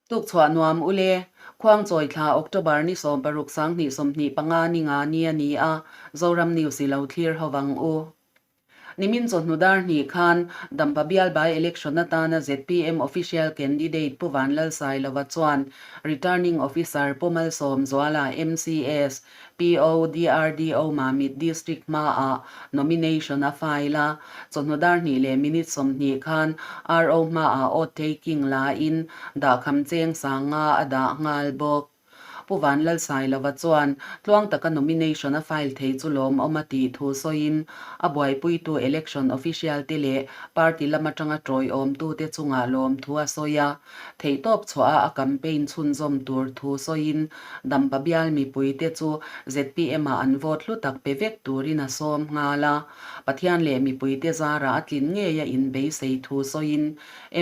Tukchhuah nuam u le. Khuangchawi thla October ni 16 2025 ni nga ni a ni a, Zoram News i lo thlir ho vang u. Nimin chawhnu dar hnih khan Dampa bial by election atana zpm official candidate Pu Vanlalsailova chuan Returning Officer Pu Malsawmzuala MCS, PO, DRDO Mamit District hmaah nomination a file a, chawhnu dar hnih leh minute 20 khan RO hmaah oath taking lain dahkham cheng sanga a dah nghal bawk. Pu Vanlalsailova chuan tluang taka nomination a file thei chu lawmawm a tih thu sawiin a buaipuitu election official te leh party lam atanga tawiawmtute chungah lawmthu a sawi a. Theihtawp chhuah a a campaign chhunzawm tur thu sawiin Dampa bial mipuite chu zpm ah an vote hlu tak pe vek turin a sawm nghal a. Pathian leh mipuite zarah a tlin ngei a inbeisei thu sawiin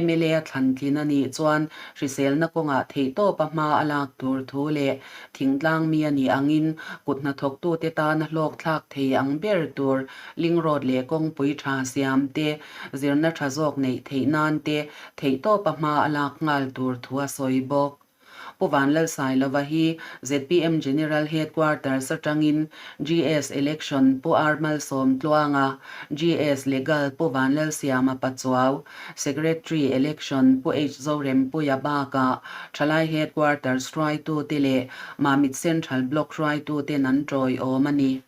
mla a thlan tlin a nih chuan hriselna kawngah theihtawpa hma a lak tur thu leh thingtlang mi a nih angin kut hnathawktute tana hlawk thlak thei ang ber tur link road leh kawngpui tha siam te, zirna tha zawk neih theih nan te theihtawpa hma a lak nghal tur thu a sawi bawk. Pu Vanlalsailova hi zpm General Headquarters atangin GS Election Pu R Malsawmtluanga, GS Legal Pu Vanlalsiama Pachuau, Secretary Election Pu H Zorempuia bakah Thalai Headquarters hruaitute leh Mamit Central Block hruaituten an tawiawm a ni.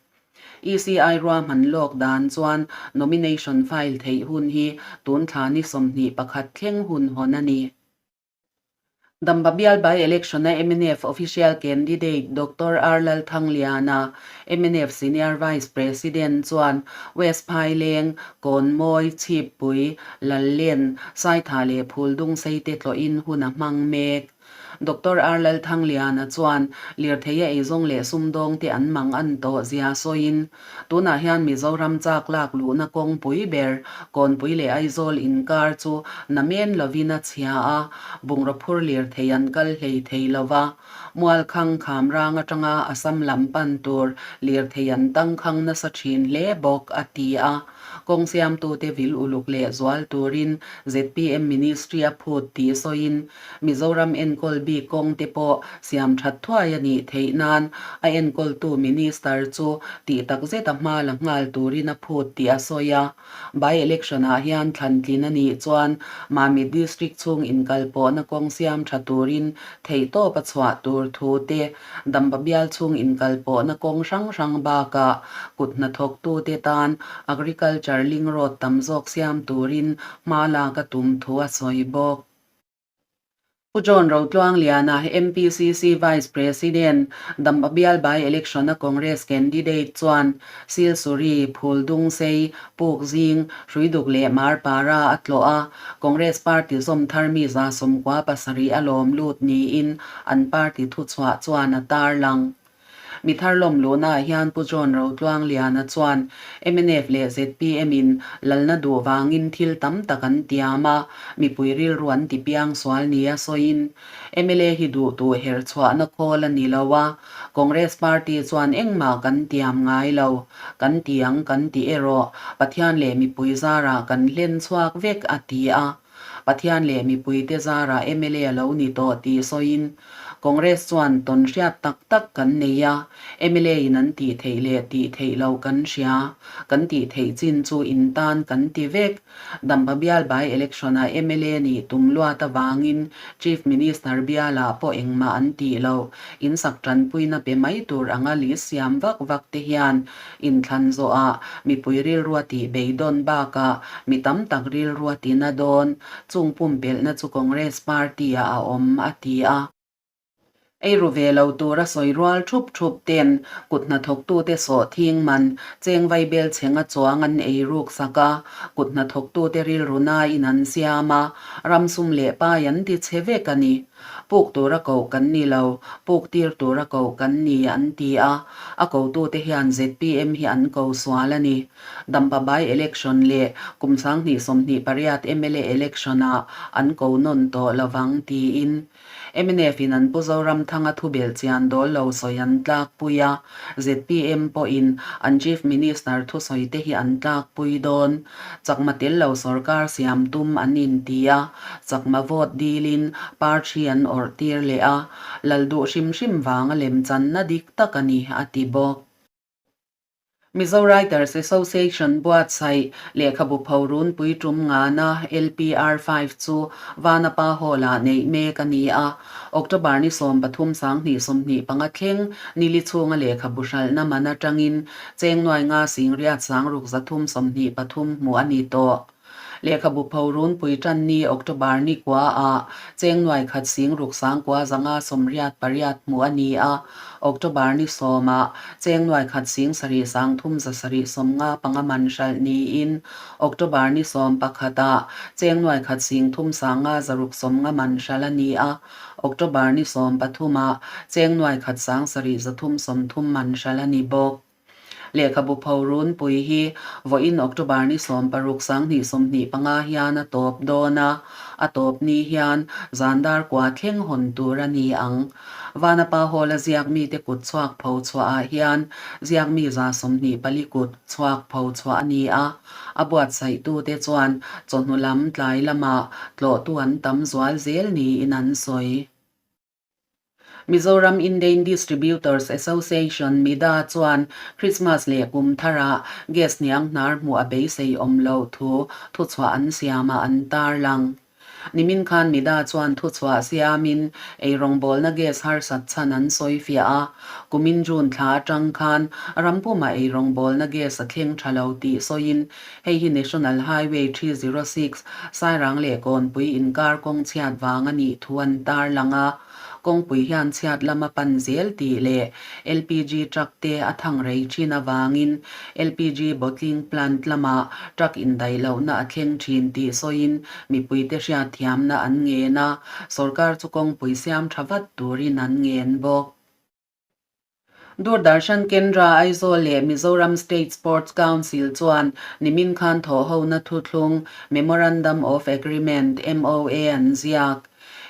ECI ruahman lawk dan chuan nomination file theih hun hi tun thla ni 21 thleng hun hawn a ni. Dampa bial by-election-a mnf official candidate Doctor R Lalthangliana, mnf Senior Vice President chuan West Phaileng, Kawnmawi, Chhippui, Lallen, Saitha leh Phuldungsei te tlawhin hun a hmang mek. Doctor R Lalthangliana chuan lirtheia eizawng leh sumdawng te an mang an tawh zia sawiin, Tunah hian Mizoram chak lak luhna kawngpui ber Kawnpui leh Aizawl inkar chu namen lovin a chhia a, bungraw phur lirthei an kal hlei thei lo va. Mualkhang Khamrang atanga Assam lam pan tur lirthei an tangkhang nasa thin hle bawk, a ti a. Kawng siamtute vil uluk leh zual turin zpm Ministry a phut tih sawiin Mizoram enkawl bik kawng te pawh siam that thuai a nih theih nan a enkawltu Minister chu tih tak zeta hma la nghal turin a phut tih a sawi a. By election ah hian thlan tlin a nih chuan Mamit District chhung inkalpawhna kawng siam tha turin theihtawp a chhuah tur thu te, Dampa bial chhung inkalpawhna kawng hrang hrang bakah kut hnathawktute tan Agriculture link road tam zawk siam turin hma lak a tum thu a sawi bawk. Pu John Rotluangliana, MPCC Vice President, Dampa bial by-election a Congress candidate chuan Silsuri, Phuldungsei, Pukzing, Hruiduk leh Marpara a tlawh a, Congress party zawm thar mi 97 a lawm lut niin an party thuchhuah chuan a tarlang. Mi thar lawm luhnaah hian Pu John Rotluangliana chuan mnf leh zpm in lalna duh vangin thil tam tak an tiam a, mipui rilru an ti piang sual nia sawiin mla hi duh duh her chhuahna khawl a ni lo a, Congress party chuan engmah kan tiam ngai lo, kan ti ang kan ti erawh Pathian leh mipui zarah kan hlen chhuak vek a ti a. Pathian leh mipuite zarah mla a lo ni tawh tih sawiin Congress chuan tawn hriat tak tak kan nei a, mla in an tih theih leh tih theih loh kan hria, kan tih theih chin chu in tan kan ti vek. Dampa bial by election ah mla nih tum luat avangin Chief Minister bialah pawh engmah an tih loh, in sak tanpuina pe mai tur anga list siam vak vak te hian Inthlan zawhah mipui rilrua tih beidawn bakah mi tam tak rilrua tina dawn, chung pumpelhna chu Congress party-ah a awm, a ti a. Ei ru ve lo tura sawi rual thup thup ten kut hnathawktute sawhthing man cheng vaibel chhenga chuang an ei ruk sak a, kut hnathawktute rilru nain an siam a, ram sum leh pai an ti chhe vek a ni. Puk tura koh kan ni lo, puk tir tura koh kan ni an ti a, a kotute hian zpm hi an ko sual a ni. Dampa by election leh kum 2028 mla election ah an ko nawn tawh lovang tiin mnf in an Pu Zoramthanga thu belhchian dawl lo sawi an tlakpui a, zpm pawhin an Chief Minister thusawi te hi an tlakpui dawn. Chakma tel lo sorkar siam tum an inti a, chakma vote dilin parthi an awrh tir leh a, lal duh hrim hrim vanga lemchanna dik tak a ni, a ti bawk. Mizo Writers Association buatsaih lehkhabu pho runpui tum ngana LPR 5 chu Vanapa Hall-ah neih mek a ni a, October ni 13 2025 thleng nili chhunga lehkhabu hralhna man atangin cheng nuai nga singriat sangruk 323 hmuh a ni tawh. Lehkhabu pho runpui tan ni October ni kua ah cheng nuai khat singruk sangkua 588 hmuh a ni a, October ni 10 ah cheng nuai khat sing sarih sang thum zasarih 55 man hralh niin October ni 11 ah cheng nuai khat sing thum sanga zaruk 50 man hralh a ni a, October ni 13 ah cheng nuai khat sang sarih 330 man hralh a ni bawk. Lehkhabu pho runpui hi vawiin October ni 16 2025 hian a tawp dawn a, a tawp ni hian zan dar kua thleng hawn tur a ni ang. Vanapa Hall-a ziakmite kut chhuak pho chhuahah hian ziakmi 24 kut chhuak pho chhuah a ni a, a buatsaihtute chuan chawhnu lam tlai lamah tlawhtu an tam zual zel niin an sawi. Mizoram Indian Distributors Association, MIDA, chuan Christmas leh kum tharah gas hniang hnar hmuh a beisei awm loh thu thuchhuah an siamah an tarlang. Nimin khan MIDA chuan thuchhuah siamin eirawngbawlna gas harsat chhan an sawifiah a, kumin June thla atang khan rampumah eirawngbawlna gas a thleng tha lo tih sawiin hei hi National Highway 306 Sairang leh Kawnpui inkar kawng chhiat vang a nih thu an tarlang a, kawngpui hian chhiat lama pan zel tih leh LPG truck te a thang rei thin avangin LPG bottling plant lamah truck indaih lohna a thleng thin tih sawiin mipuite hriatthiamna an ngen a, sorkar chu kawngpui siam tha vat turin an ngen bawk. Doordarshan Kendra Aizawl leh Mizoram State Sports Council chuan nimin khan thawhhona thuthlung, Memorandum of Agreement, MOA, an ziak.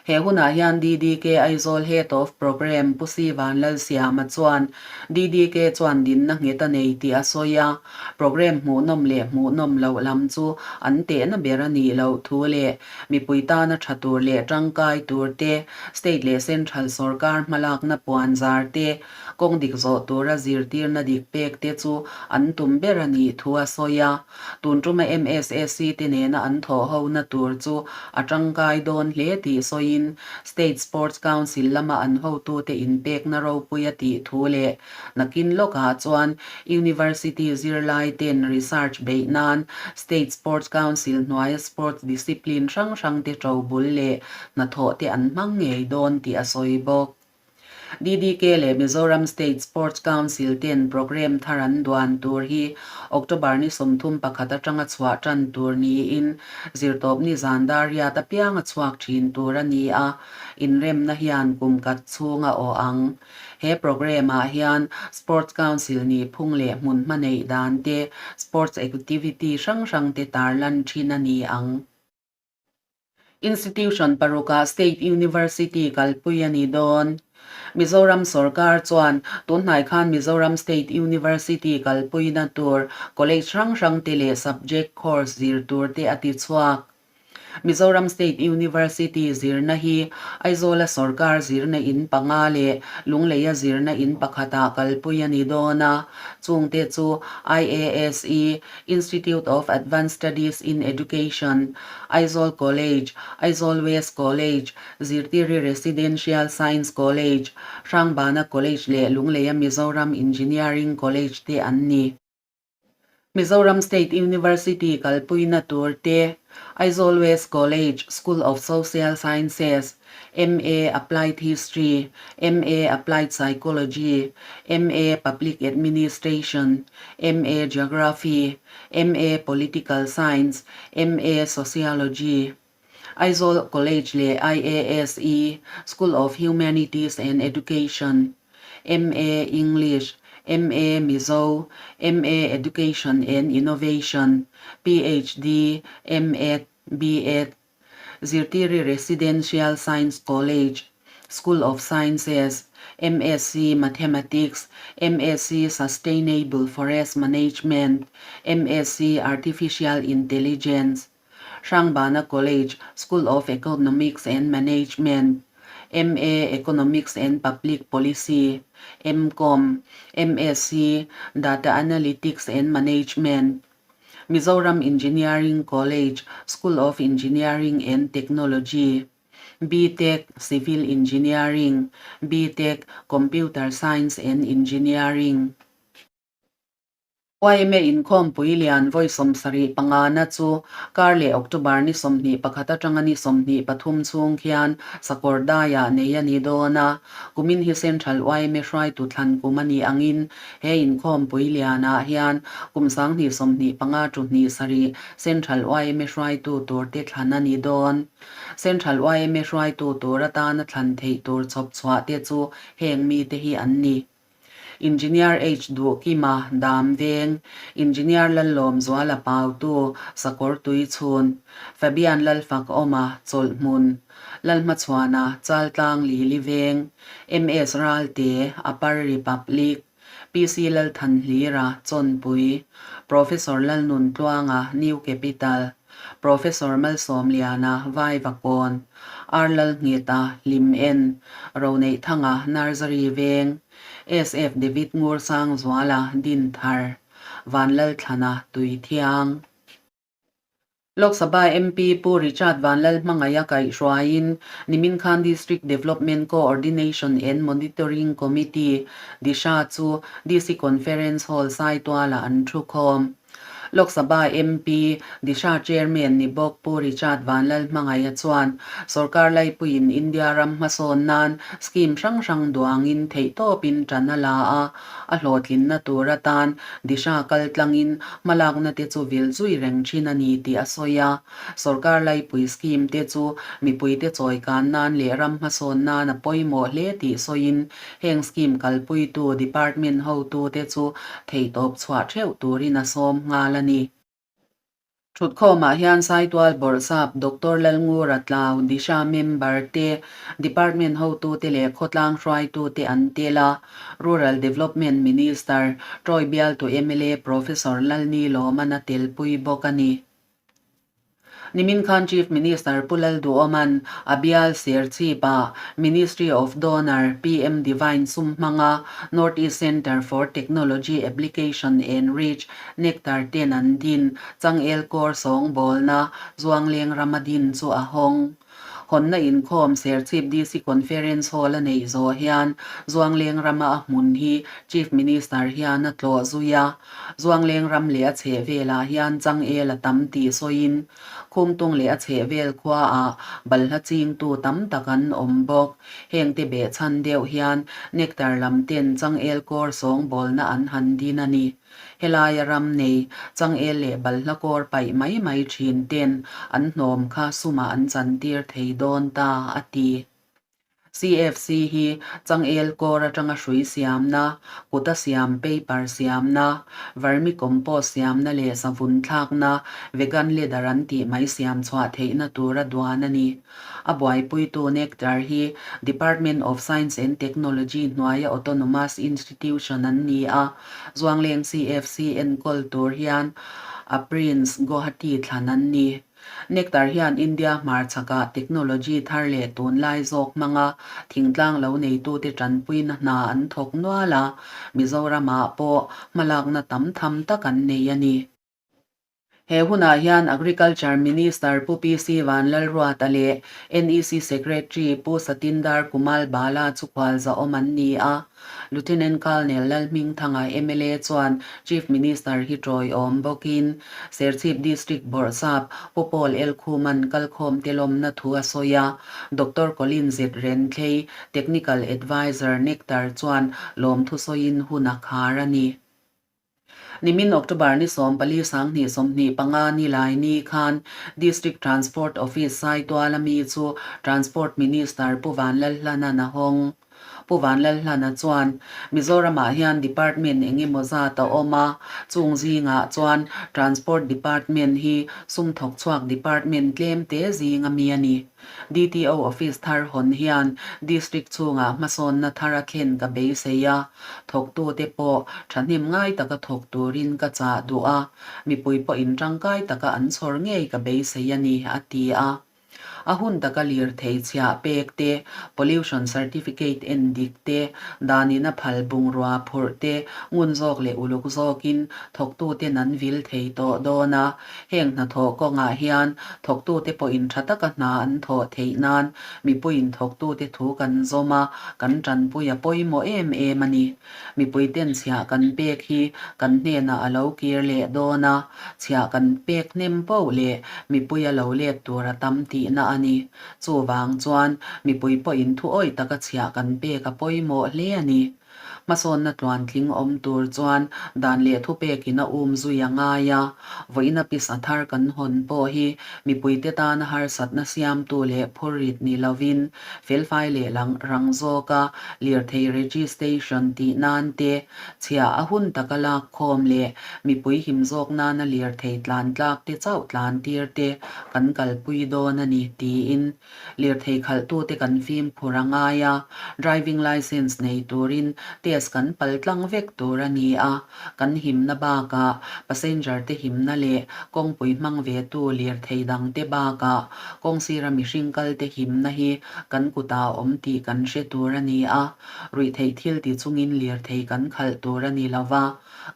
He hunah hian DDK Aizawl Head of Programme Pu Si Vanlalsiama chuan DDK chuan dinna nghet a nei tih a sawi a, programme hmuhnawm leh hmuhnawm loh lam chu an tehna ber a nih loh thu leh mipui tana tha tur leh tangkai tur te, state leh central sorkar hmalakna puan zar te, kawng dik zawh tura zirtirna dik pek te chu an tum ber a nih thu a sawi a. Tun tuma MSSC te nena an thawh hona tur chu a tangkai dawn hle tih sawiin State Sports Council lama an hotute inpekna ropui a tih thu leh Nakin lawkah chuan University zirlai ten research beih nan State Sports Council hnuaia sports discipline hrang hrang te ṭo bul leh hnathawh te an hmang ngei dawn tih a sawi bawk. DDK leh Mizoram State Sports Council ten programme thar an duan tur hi October ni 31 atanga chhuah ṭan tur niin zirtawpni zan dar riat apianga chhuak ṭhin tur a ni a, inremna hian kum kat chhung a awh ang. He programme ah hian Sports Council nih phung leh hmun hma neih dan te, sports activity hrang hrang te tarlan thin a ni ang. Institution parukah State University kalpui a ni dawn. Mizoram sorkar chuan tunhnai khan Mizoram State University kalpuina tur college hrang hrang te leh subject course zir tur te a ti chhuak. Mizoram State University zirna hi Aizawla sorkar zirna in panga leh Lungleia zirna in pakhatah kalpui a ni dawn a, chungte chu IASE, Institute of Advanced Studies in Education, Aizawl College, Aizawl West College, Zirtiri Residential Science College, Hrangbana College leh Lungleia Mizoram Engineering College te an ni. Mizoram State University kalpuina tur te, Aizawl West College, School of Social Sciences, MA Applied History, MA Applied Psychology, MA Public Administration, MA Geography, MA Political Science, MA Sociology. Aizawl College leh IASE, School of Humanities and Education, MA English, MA Mizo, MA Education and Innovation, PhD, MEd, BEd, Zirtiri Residential Science College, School of Sciences, MSc Mathematics, MSc Sustainable Forest Management, MSc Artificial Intelligence, Hrangbana College, School of Economics and Management, MA Economics and Public Policy, MCom, MSc Data Analytics and Management, Mizoram Engineering College, School of Engineering and Technology, BTech Civil Engineering, BTech Computer Science and Engineering. Yma inkhawmpui lian vawi 75 na chu kar leh October ni 21 atanga ni 23 chhung khian sakawr daiah nei a ni dawn a. Kumin hi Central yma hruaitu thlan kum a nih angin he inkhawmpui lianah hian kum 2025 to 27 Central yma hruaitu turte thlan a ni dawn. Central yma hruaitu tur atana thlan theih tur chhawp chhuah te chu heng mite hi an ni. Engineer H Duhkima, Dam Veng, Engineer Lallawmzuala Pautu, Sakawr Tuichhun, Fabian Lalfakawma, Chawlhhmun, Lalhmachhuana, Chaltlang Lili Veng, MS Ralte, Upper Republic, PC Lalthanhlira, Chawnpui, Professor Lalnuntluanga, New Capital, Professor Malsawmliana, Vaivakawn, R Lalngeta, Hlim En, Roneihthanga, Nursery Veng, SF David Ngursangzuala, Dinthar, Vanlalthlana, Tuithiang. Lok Sabha MP Pu Richard Vanlalhmangaia kaihhruaiin nimin khan District Development Co-ordination and Monitoring Committee, DISHA, chu DC Conference Hall Saitualah an thukhawm. Lok Sabha MP, Disha Chairman ni bawk Pu Richard Vanlalhmangaia chuan sorkar laipuiin India ram hmasawn nan scheme hrang hrang duangin theihtawpin tan a la a, a hlawhtlinna tur atan Disha kaltlangin hmalakna te chu vil zui reng thin a ni tih a sawi a. Sorkar laipui scheme te chu mipuite chawikan nan leh ram hmasawn nan a pawimawh hle tih sawiin Heng scheme kalpuitu department hotute chu theihtawp chhuah theuh turin a sawm nghal a ni. Thutkhawmah hian Saitual Bawrhsap Doctor Lalngura Tlau, Disha member te, department hotute leh khawtlang hruaitute an tel a. Rural Development Minister, Troy Bialtu mla Professor Lalni Lawman a telpui bawk a ni. Nimin khan Chief Minister Pu Lalduhoma'n a bial Serchhip-ah Ministry of Donor PM Divine sum hmanga North East Centre for Technology Application and Reach Nectar ten an din changel kawr sawngbawlna Zuangleng rama din chu a hawng. Hawnna inkhawm Serchhip DC Conference Hall a neih zawh hian Zuangleng rama a hmun hi Chief Minister hian a tlawh zui a. Zuangleng ram leh a chhehvelah hian changel a tam tih sawiin Khumtung leh a chhehvel khuaah balhla chingtu tam tak an awm bawk. Hengte behchhan deuh hian Nectar lam ten changel kawr sawngbawlna an han din a ni. Helaia ram nei changel leh balhla kawr paih mai mai thin ten an hnawm kha sumah an chantir thei dawn ta, a ti. CFC hi changel kawr atanga hrui siamna, kuta siam paper siamna, vermicompost siamna leh savun thlakna, vegan leather an tih mai siam chhuah theihna tura duan a ni. A buaipuitu Nectar hi Department of Science and Technology hnuaia autonomous institution an ni a, Zuangleng CFC enkawl tur hian a Prince Guwahati thlan an ni. Nectar hian India hmarchhakah technology thar leh tunlai zawk hmanga thingtlang lo neitute tanpuina hna an thawk nual a, Mizoramah pawh hmalakna tam tham tak an nei a ni. He hunah hian Agriculture Minister Pu PC Vanlalruata leh NEC Secretary Pu Satindar Kumal Bala chu khualzahawm an ni a. Lieutenant Colonel Lalhmingthanga mla chuan Chief Minister hi tawiawm bawkin Serchhip District Bawrhsap Pu Paul Elkhuman kalkhawmte lawmna thu a sawi a, Doctor Colin Z Renthlei, Technical Adviser Nectar chuan lawmthu sawiin hun a khar a ni. Nimin October ni 14 2025 ni lai ni khan District Transport Office Saituala mi chu Transport Minister Pu Vanlalhlana'n a hawng. Pu Vanlalhlana chuan, Mizoramah hian department eng emaw zat a awm a, chung zingah chuan Transport Department hi sum thawk chhuak department tlem te zing a mi a ni. DTO office thar hawn hian district chhungah hmasawnna thar a thlen ka beisei a, thawktute pawh thahnem ngai taka thawk turin ka chah duh a, mipui pawhin tangkai taka an chhawr ngei ka beisei a ni, a ti a. A hun taka lirthei chhiah pek te, pollution certificate en dik te, danin a phal bungrua phurh te ngun zawk leh uluk zawkin thawktuten an vil thei tawh dawn a. Heng hnathawh kawngah hian thawktute pawhin tha taka hna an thawh theih nan mipuiin thawktute thu kan zawm a, kan tanpui a pawimawh em em a ni. Mipui ten chhiah kan pek hi kan hnenah a lo kir leh dawn a, chhiah kan pek hnem poh leh mipui a lo let tur a tam tihna a ni. Chuvang chuan mipui pawhin thu awih taka chhiah kan pek a pawimawh hle a ni. Hmasawnna tluantling awm tur chuan dan leh thupekin a um zui a ngai a, vawiina pisa thar kan hawn pawh hi mipuite tana harsatna siamtu leh phurrit ni lovin felfai leh lang rang zawka lirthei registration tih nan te, chhiah a hun taka lak khawm leh mipui him zawk nana lirthei tlan tlak te chauh tlan tir te kan kalpui dawn a ni tiin Lirthei khalhtute kan fimkhur a ngai a, driving licence nei turin test kan pal tlang vek tur a ni a, kan himna bakah passenger te himna leh kawngpui hmang vetu lirthei dangte bakah kawngsira mihring kalte himna hi kan kutah a awm tih kan hre tur a ni a, ruihtheih thil ti chungin lirthei kan khalh tur a ni lova.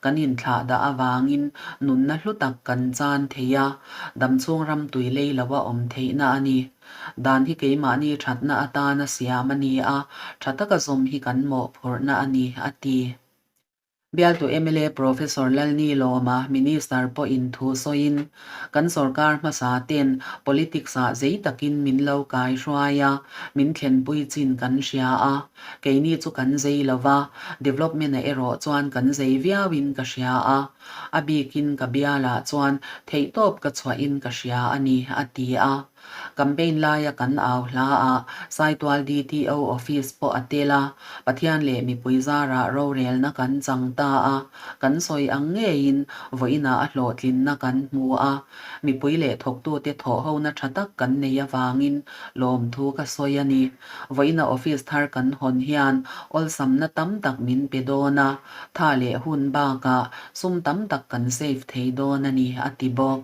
Kan inthlah dah avangin nunna hlu tak kan chan thei a, damchhung ram tui lei lo a awm theihna a ni. Dan hi keimahni thatna atana siam a ni a, tha taka zawm hi kan mawhphurhna a ni, a ti. Bialtu mla Professor Lalnilawma, Minister pawhin thu sawiin, Kan sorkar hmasa ten politics ah zei takin min lo kai hruai a, min thlenpui chin kan hria a. Keini chu kan zei lo va, development ah erawh chuan kan zei viauin ka hria a. A bikin ka bialah chuan theihtawp ka chhuahin ka hria a ni, a ti a. Campaign laia kan au hla ah Saitual DTO office pawh a tel a, Pathian leh mipui zarah rorelna kan chang ta a, kan sawi ang ngeiin vawiinah a hlawhtlinna kan hmu a, mipui leh thawktute thawhhona tha tak kan nei avangin lawmthu ka sawi a ni. Vawiina office thar kan hawn hian awlsamna tam tak min pe dawn a, tha leh hun bakah sum tam tak kan save thei dawn a ni, a ti bawk.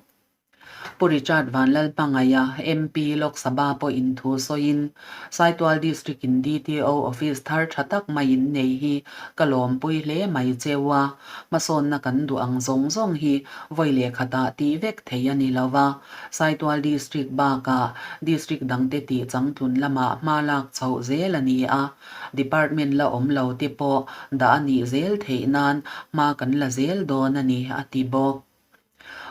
Pu Richard Vanlalhmangaia, MP, Lok Sabha pawhin thu sawiin, Saitual District in DTO office thar tha tak maiin nei hi ka lawmpui hle mai cheu a, hmasawnna kan duh ang zawng zawng hi vawi leh khatah tih vek thei a ni lo va, Saitual District bakah District dangte tih changtlun lamah hma lak chhoh zel a ni a, Department la awm lo te pawh dah a nih zel theih nan hma kan la zel dawn a ni, a ti bawk.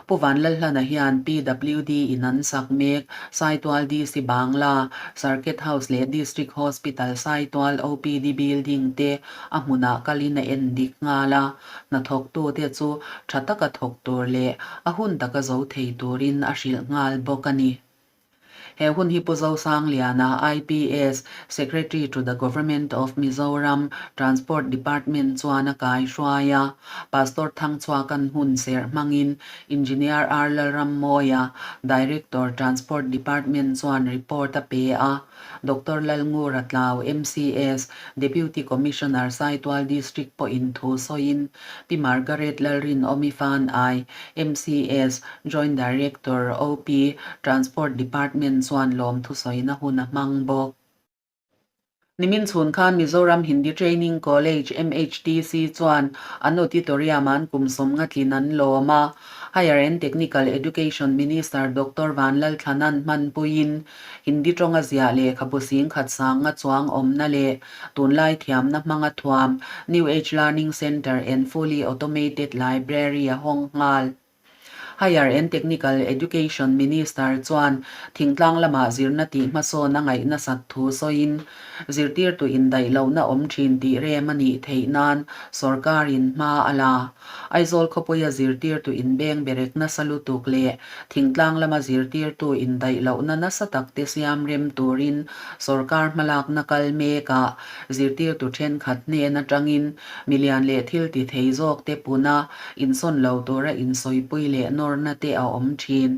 Pu Vanlalhlana hian PWD in an sak mek Saitual DC Bangla, Circuit House leh District Hospital Saitual OPD Building te a hmunah kalin a en dik nghal a, hnathawktute chu tha taka thawk tur leh a hun taka zo thei turin a hrilh nghal bawk a ni. He hun hi Pu Zosangliana, IPS, Secretary to the Government of Mizoram, Transport Department chuan a kai hruai a. Pastor Thangchhuakan hun serh hmangin Engineer R Lalrammawia, Director, Transport Department chuan report a pe a. Doctor Lalngura Tlau, MCS, Deputy Commissioner, Saitual District pawhin thu sawiin Pi Margaret Lalrinawmi Fanai, MCS, Joint Director, OP, Transport Department chuan lawmthu sawina hun a hmang bawk. Nimin chhun khan Mizoram Hindi Training College, MHTC, chuan an auditorium an kum sawmnga tlin an lawm a. Higher and Technical Education Minister Doctor Vanlalthlanan hmanpuiin Hindi tawnga ziah lehkhabu singkhat sanga chuang awmna leh tunlai thiamna hmanga thuam New Age Learning Centre and Fully Automated Library a hawng nghal. Higher and Technical Education Minister chuan thingtlang lamah zirna tih hmasawn a ngaih nasat thu sawiin, zirtirtu indaih lohna awm thin tih rem a nih theih nan sawrkarin hma a la. Aizawl khawpuia zirtirtu inbeng berek nasa lutuk leh thingtlang lama zirtirtu indaih lohna nasa tak te siam rem turin sawrkar hmalakna kal mekah zirtirtu thenkhat hnen atangin milian leh thil ti thei zawk te puna insawn lo tura insawipui leh nawrna te a awm thin.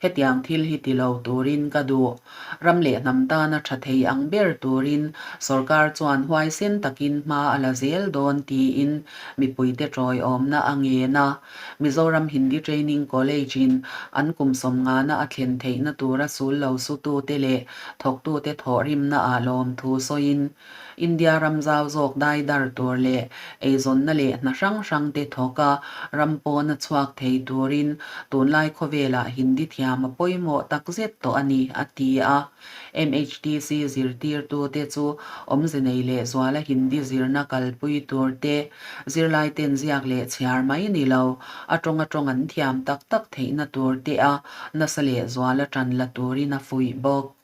Hetiang thil hi ti lo turin ka duh. Ram leh hnam tana tha thei ang ber turin sorkar chuan huaisen takin hma a la zel dawn tiin mipuite tawiawmna a ngen a. Mizoram Hindi Training College-in an kum sawmngana a thlen theihna tura sul lo sutute leh thawktute thawhrimna ah lawmthu sawiin India ram zau zawk daidar tur leh eizawnna leh hna hrang hrang te thawk a, ram pawna chhuak thei turin tunlai khawvelah Hindi thiam a pawimawh takzet tawh a ni, a ti a. MHTC zirtirtute chu awmze nei leh zuala Hindi zirna kalpui tur te, zirlaiten ziak leh chhiar mai ni lo, a tawng atawng an thiam tak tak theihna tur te a nasa leh zuala tan la turin a fuih bawk.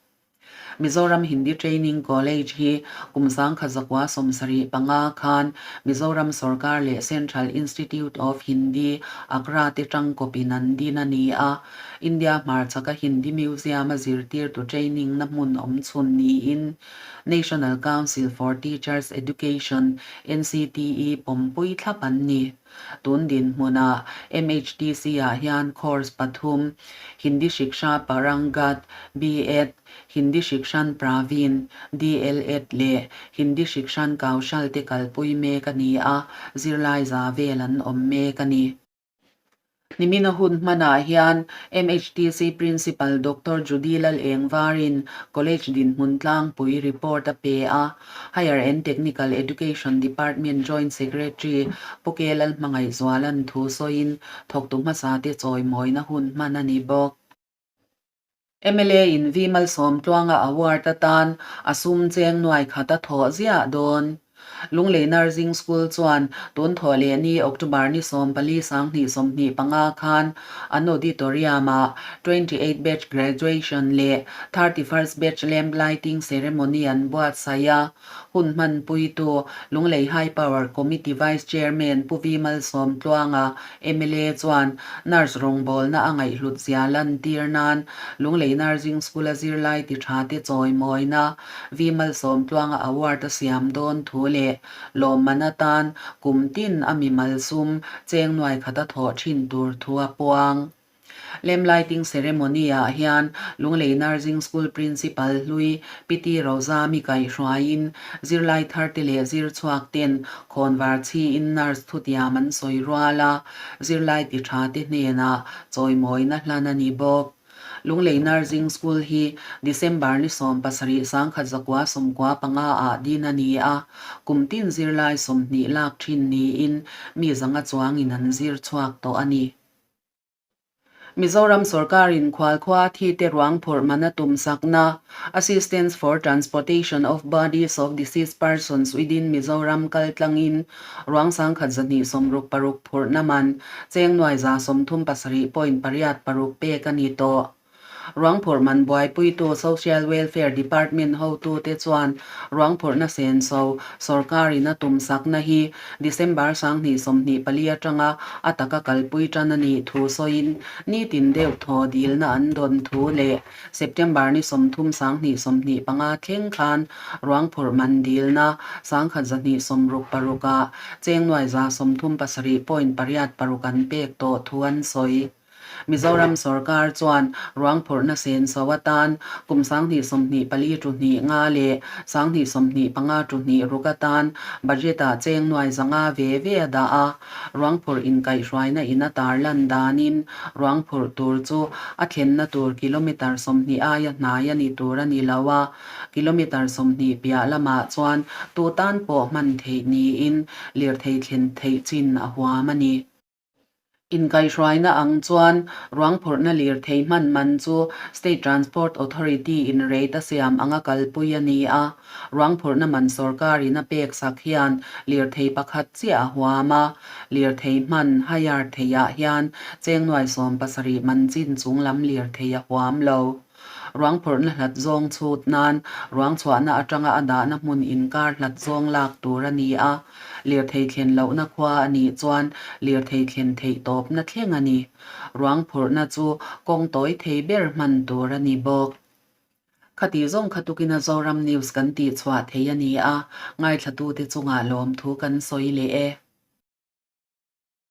Mizoram Hindi Training College hi kum sangkha zakua 75 khan Mizoram sorkar leh Central Institute of Hindi, Agra te tangkawpin an din a ni a. India hmarchhaka Hindi Museum-a zirtirtu training na hmun awm chhun niin National Council for Teachers Education, NCTE, pawmpui thlap an ni. Tun dinhmunah MHTC-ah hian course pathum, Hindi Shiksha Parangat, B.Ed, Hindi Shikshan Praveen, DL.Ed leh Hindi Shikshan Kaushal te kalpui mek a ni a, zirlai za vel an awm mek a ni. Nimina hun hmanah hian MHTC Principal Doctor Judy Lalengvarin College dinhmun tlangpui report a pe a. Higher and Technical Education Department Joint Secretary Pu Ke Lalhmangaihzuala'n thu sawiin thawktu hmasate chawimawina hun hman a ni bawk. Mla in V Malsawmtluanga Award atan a sum cheng nuai khat a thawh ziah dawn. Lunglei Nursing School chuan tun thawh leh ni October ni 14 2025 khan an auditorium-ah 28 batch graduation leh 31st batch lamp lighting ceremony an buatsaih a. Hun hmanpuitu Lunglei High Power Committee Vice Chairman Pu Vi Malsawmtluanga, mla chuan nurse rawngbawlna a ngaihhlut zia lantir nan Lunglei Nursing School-a zirlai ti tha te chawimawina Vi Malsawmtluanga Award a siam dawn thu leh lawmman atan kum tin a mimal sum cheng nuai khat a thawh thin tur thu a puang. Lamp lighting ceremony ah hian Lunglei Nursing School Principal hlui Pi T Rozami kaihhruaiin zirlai thar te leh zir chhuak ten khawnvar chhiin nurse thutiam an sawi rual a, zirlai ti tha te hnenah chawimawina hlan a ni bawk. Lunglei Nursing School hi December ni 17 1995 ah din a ni a, kum tin zirlai 20 lak thin niin mi zanga chuangin an zir chhuak tawh a ni. Mizoram sorkarin khualkhua thite ruang phurh man a tum sakna, Assistance for Transportation of Bodies of Deceased Persons within Mizoram kal tlangin ruang 1266 phurhna man cheng nuai 137.86 pek a ni tawh. Ruang phurh man buaipuitu Social Welfare Department hotute chuan ruang phurhna senso sorkarin a tum sakna hi December 2024 atanga a taka kalpui tan a nih thu sawiin nitin deuh thaw dilna an dawn thu leh September ni 30 2025 thleng khan ruang phurh man dilna 1266 ah cheng nuai 137.86 an pek tawh thu an sawi. Mizoram sorkar chuan ruang phurhna senso atan kum 2024 tu hnih nga leh 2025 tu hnih ruk atan budget-ah cheng nuai zanga ve ve a dah a. Ruang phurh inkaihhruaina in a tarlan danin ruang phurh tur chu a thlenna tur kilometre 20 aia hnai a ni tur a ni lo a, kilometre 20 piah lamah chuan tu tan pawh hman theih niin lirthei thlen theih chin a huam a ni. Inkaihhruaina ang chuan ruang phurhna lirthei hman man chu State Transport Authority in rate a siam anga kalpui a ni a. Ruang phurhna man sorkarin a pek sak hian lirthei pakhat chiah a huam a. Lirthei hman hire theihah hian cheng nuai 70 man chin chung lam lirthei a huam lo. Ruang phurhna hlat zawng chhut nan ruang chhuahna atanga a dahna hmun inkar hlat zawng lak tur a ni a, lirthei thlen lohna khua a nih chuan lirthei thlen theih tawpna thleng a ni. Ruang phurhna chu kawng tawi thei ber hman tur a ni bawk. Khati zawng kha tukina Zoram News kan tihchhuah thei a ni a, ngaithlatute chungah lawmthu kan sawi leh e.